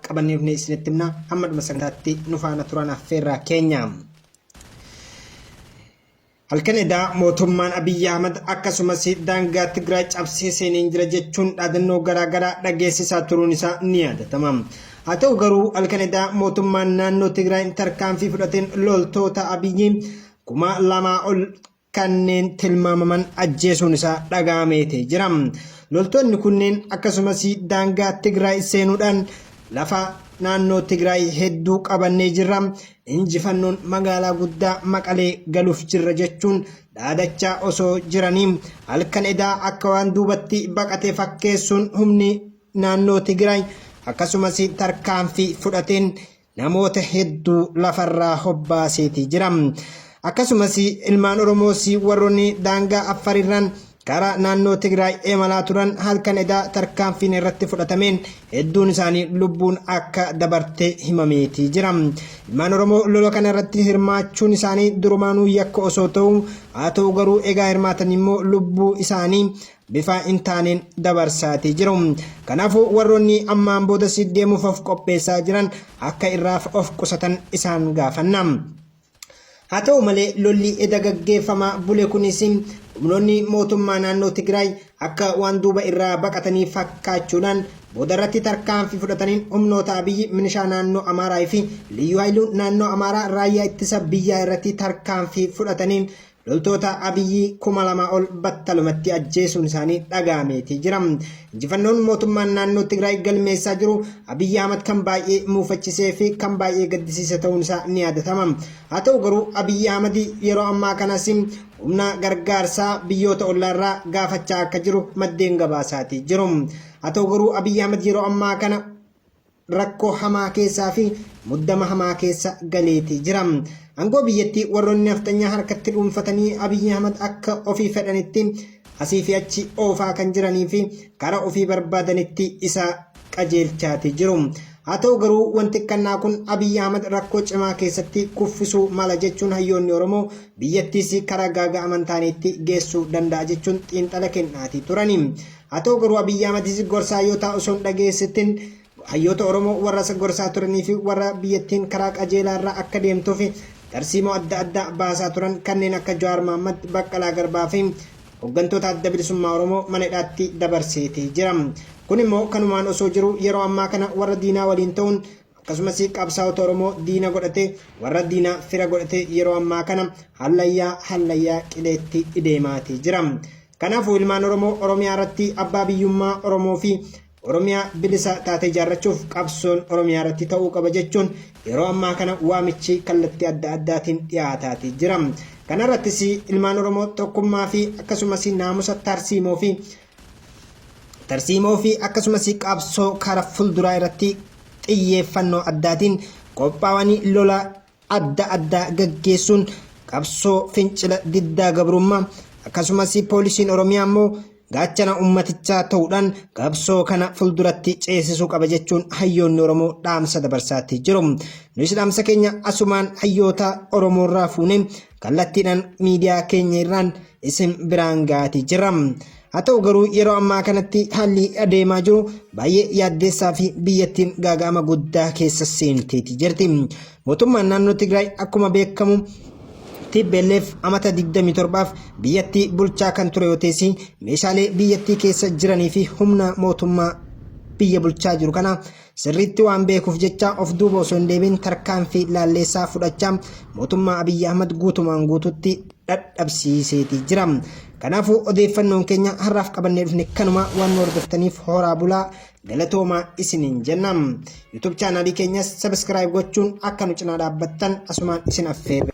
qabannee dhufne isinitti himna. Hamma dhuma sagantaatti nu faana turan affeerraa keenya. Halkan edaa mootummaan Abiyyi Ahmad akkasumas daangaa Tigraay cabsee seeneen jira jechuun dhaadannoo garaagaraa dhageessisaa turuun isaa ni yaadatama. Haa ta'u garuu halkan edaa mootummaan naannoo Tigraay tarkaanfii fudhateen loltoota Abiyyi 2000 ol kanneen tilmaamaman ajjeesuun isaa dhaga'ameetee jira. Loltoonni kunneen akkasumas daangaa Tigraay seenuudhaan lafa naannoo Tigraay hedduu qabannee jirra, injifannoon magaalaa guddaa Maqalee galuuf jirra jechuun dhaadachaa osoo jiranii halkan edaa akka waan duubatti baqate fakkeessuun humni naannoo Tigraay akkasumas tarkaanfii fudhateen namoota hedduu lafarraa hobbaaseeti jira. Akkasumas ilmaan Oromoos warroonni daangaa Affarirraan karaa naannoo Tigraay imalaa turan halkan edaa tarkaanfiin irratti fudhatameen hedduun isaanii lubbuun akka dabarte himameeti jira. Ilmaan Oromoo lola kana irratti hirmaachuun isaanii durumaanuu yakka osoo ta'u haa ta'u garuu egaa hirmaatan immoo lubbuu isaanii bifa hin taaneen dabarsaatii jiru. Kanaafuu warroonni ammaan boodas deemuuf of qopheessaa jiran akka irraaf of qusatan isaan gaafanna. Haa ta'u malee lolli eda gaggeeffamaa bule kunis humnoonni mootummaa naannoo Tigraay akka waan duuba irraa baqatanii fakkaachuudhaan boodarratti tarkaanfii fudhataniin humnoota Abiyyi milishaa naannoo Amaaraa fi Liyyuu Haayiluu naannoo Amaaraa raayyaa ittisa biyyaa irratti tarkaanfii fudhataniin Loltoota Abiyyi 2000 ol battalumatti ajjeesuun isaanii dhaga'ameetii jira. Injifannoon mootummaan naannoo Tigraay galmeessaa jiru Abiyyi Ahmad kan baay'ee muufachisee fi kan baay'ee gaddisiise ta'uun isaa ni yaadatama. Haa ta'u garuu Abiyyi Ahmad yeroo ammaa kanas humna gargaarsaa biyyoota ollaarraa gaafachaa akka jiru maddeen gabaasaatii jiru. Haa ta'u garuu Abiyyi Ahmad yeroo ammaa kana rakkoo hamaa keessaa fi muddama hamaa keessa galeeti jira. Aangoo biyyattii warroonni nafxanyaa harkatti dhuunfatanii Abiyyi Ahmad akka ofii fedhanitti asii fi achi oofaa kan jiranii fi karaa ofii barbaadanitti isa qajeelchaati jiru. Haa ta'u garuu wanti kannaa kun Abiyyi Ahmad rakkoo cimaa keessatti kuffisuu mala jechuun hayyoonni Oromoo biyyattiis karaa gaaga amantaaniitti geessuu danda'a jechuun xiinxala kennaatii turani. Haa ta'u garuu Abiyyi Ahmadis gorsa hayyootaa osoo hin dhageessittin hayyoota Oromoo warra isa gorsaa turanii fi warra biyyattiin karaa qajeelaa irra akka deemtuuf tarsiimoo adda addaa baasaa turan kanneen akka Jawaar Mahaammad, Baqqalaa Garbaa fi hoggantoota Adda Bilisummaa Oromoo mana hidhaatti dabarseetii jira. Kun immoo kanumaan osoo jiruu yeroo ammaa kana warra diinaa waliin ta'uun akkasumas qabsaa'ota Oromoo diina godhatee warra diinaa fira godhatee yeroo ammaa kana hallayyaa hallayyaa qileetti deemaatii jira. Kanaafuu ilmaan Oromoo Oromiyaa irratti abbaa biyyummaa Oromoo fi Oromiyaa bilisa taate ijaarrachuuf qabsoon Oromiyaa irratti ta'uu qaba jechuun yeroo ammaa kana waamichi kallattii adda addaatiin dhiyaataatii jira. Kana irrattis ilmaan Oromoo tokkummaa fi akkasumas naamusa tarsiimoo fi tarsiimoo fi akkasumas qabsoo karaa fuulduraa irratti xiyyeeffannoo addaatiin qophaa'anii lola adda addaa gaggeessuun qabsoo fincila diddaa gabrummaa akkasumas poolisiin Oromiyaa immoo gaachana ummatichaa ta'uudhaan qabsoo kana fuulduratti ceesisuu qaba jechuun hayyoonni Oromoo dhaamsa dabarsaatti jiru. Nuyis dhaamsa keenya asumaan hayyoota Oromoo irraa fuunee kallattiidhaan miidiyaa keenya irraan isin biraan ga'aatii jirra. Haa ta'u garuu yeroo ammaa kanatti haalli adeemaa jiru baay'ee yaaddeessaa fi biyyattiin gaaga'ama guddaa keessa seenteeti jirti. Mootummaan naannoo Tigraay akkuma beekamu TPLF amata 27f biyyattii bulchaa kan ture yoo ta'es meeshaalee biyyattii keessa jiranii fi humna mootummaa biyya bulchaa jiru kana sirriitti waan beekuuf jecha of duuba osoo hin deebiin tarkaanfii laalleessaa fudhachaa mootummaa Abiyyi Ahmad guutumaan guututti dhadhabsiiseeti jira. Kanaafuu odeeffannoon keenya har'aaf qabannee dhufne kanuma waan nu hordoftaniif horaa bulaa galatoomaa isiniin jenna. YouTube chaanaalii keenyas subscribe gochuun akka nu cinaa dhaabbattan asumaan isin affeerra.